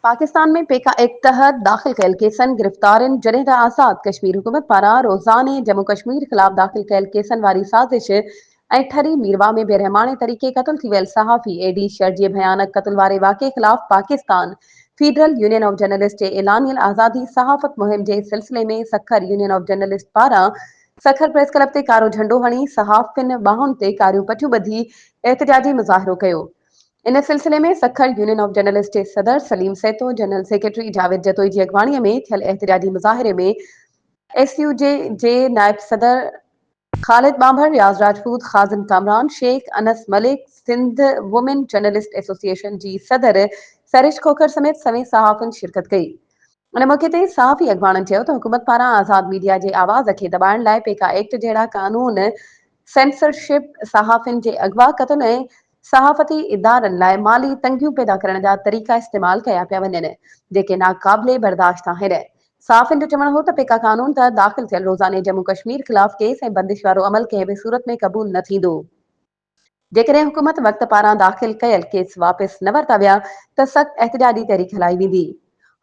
پاڪستان ۾ پيڪا act تحت داخل ڪيل ڪيسن، گرفتارين، جڏهن ته آزاد ڪشمير حڪومت پاران روزاني ڄمون ڪشمير خلاف داخل ڪيل ڪيسن واري سازش ۽ ٺري ميرواهه ۾ بيرحماڻي طريقي قتل ٿي ويل صحافي اي ڊي شر جي ڀيانڪ قتل واري واقعي خلاف Pakistan federal union of journalist جي اعلانيل آزادي صحافت مهم جي سلسلي ۾ سکر يونين آف جرنلسٽ پاران سکر پريس ڪلب تي ڪارو جهنڊو هڻي صحافين ٻانهن تي ڪاريون پٽيون ٻڌي احتجاجي مظاهرو ڪيو. ان سلسلي ۾ سکر يونين آف جرنلسٽ جي صدر سليم سهتو، جنرل سيڪريٽري جاويد جتوئي جي اڳواڻي ۾ ٿيل احتجاجي مظاهري ۾ ايس يو جي جي نائب صدر خالد ٻانڀڻ، رياض راجپوت، خازن ڪامران شيخ، انس ملڪ، سنڌ وومين جرنلسٽ ايسوسيئيشن جي صدر سريش کوکر سميت سوين صحافين شرڪت ڪئي. ان موقعي تي صحافي اڳواڻن چيو ته حڪومت پاران آزاد ميڊيا جي آواز کي دٻائڻ لاء پيڪا ايڪٽ جهڙا قانون سينسرشپ، صحافين جي اغوا، قتل ۽ صحافتي ادارن لاء مالي تنگيون پيدا ڪرڻ جا طريقا استعمال ڪيا پيا وڃن، جيڪي ناقابل برداشت آهن. صحافين جو چوڻ هو ته پيڪا قانون تحت داخل ٿيل روزاني ڄمون ڪشمير خلاف ڪيس ۽ بندش وارو عمل ڪنهن به صورت ۾ قبول نه ٿيندو. جيڪڏهن حڪومت وقت پاران داخل ڪيل ڪيس واپس نه ورتا ويا ته سخت احتجاجي تحريڪ هلائي ويندي.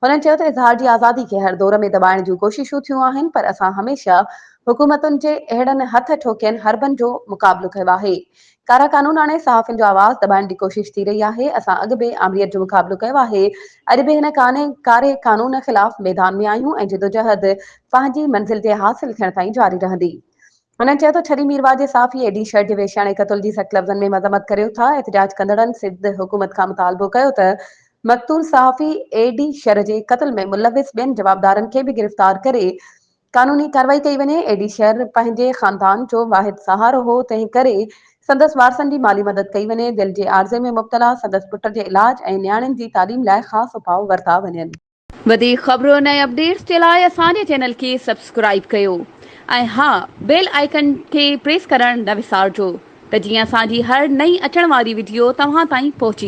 هنن چيو ته اظهار جي آزادي کي هر دور ۾ دٻائڻ جون ڪوششون ٿيون آهن پر اسان هميشه حڪومتن جي اهڙن هٿ ٺوڪين حربن جو مقابلو ڪيو آهي. ڪارا قانون آڻي صحافين جو آواز دٻائڻ جي ڪوشش ٿي رهي آهي، اسان اڳ به آمريت جو مقابلو ڪيو آهي، اڄ به هن ڪاري قانون خلاف ميدان ۾ آهيون ۽ جدوجهد پنهنجي منزل جي حاصل ٿيڻ تائين جاري رهندي. هنن چيو ته ٺري ميرواهه جي صحافي اي ڊي شر جي وحشياڻي قتل جي سخت لفظن ۾ مذمت ڪريون ٿا، احتجاج ڪندڙن سنڌ حڪومت کان مطالبو ڪيو ته مقتول صحافي اي ڊي شر جي قتل ۾ ملوث ٻين جوابدارن کي به گرفتار ڪري قانوني ڪارروائي ڪئي وڃي، اي ڊي شر پنهنجي خاندان جو واحد سهارو هو تنهن ڪري سندس وارثن جي مالي مدد ڪئي وڃي، دل جي عارضي ۾ مبتلا سندس پٽ جي علاج ۽ نياڻين جي تعليم لاء خاص اپاء ورتا وڃن. وڌيڪ خبرن ۽ اپڊيٽس جي لاء اسان جي چينل کي سبسڪرائيب ڪيو ۽ ها بيل آئيڪن کي پريس ڪرڻ نه وسارجو ته جيئن اسان جي هر نئين اچڻ واري وڊيو توهان تائين پهچي.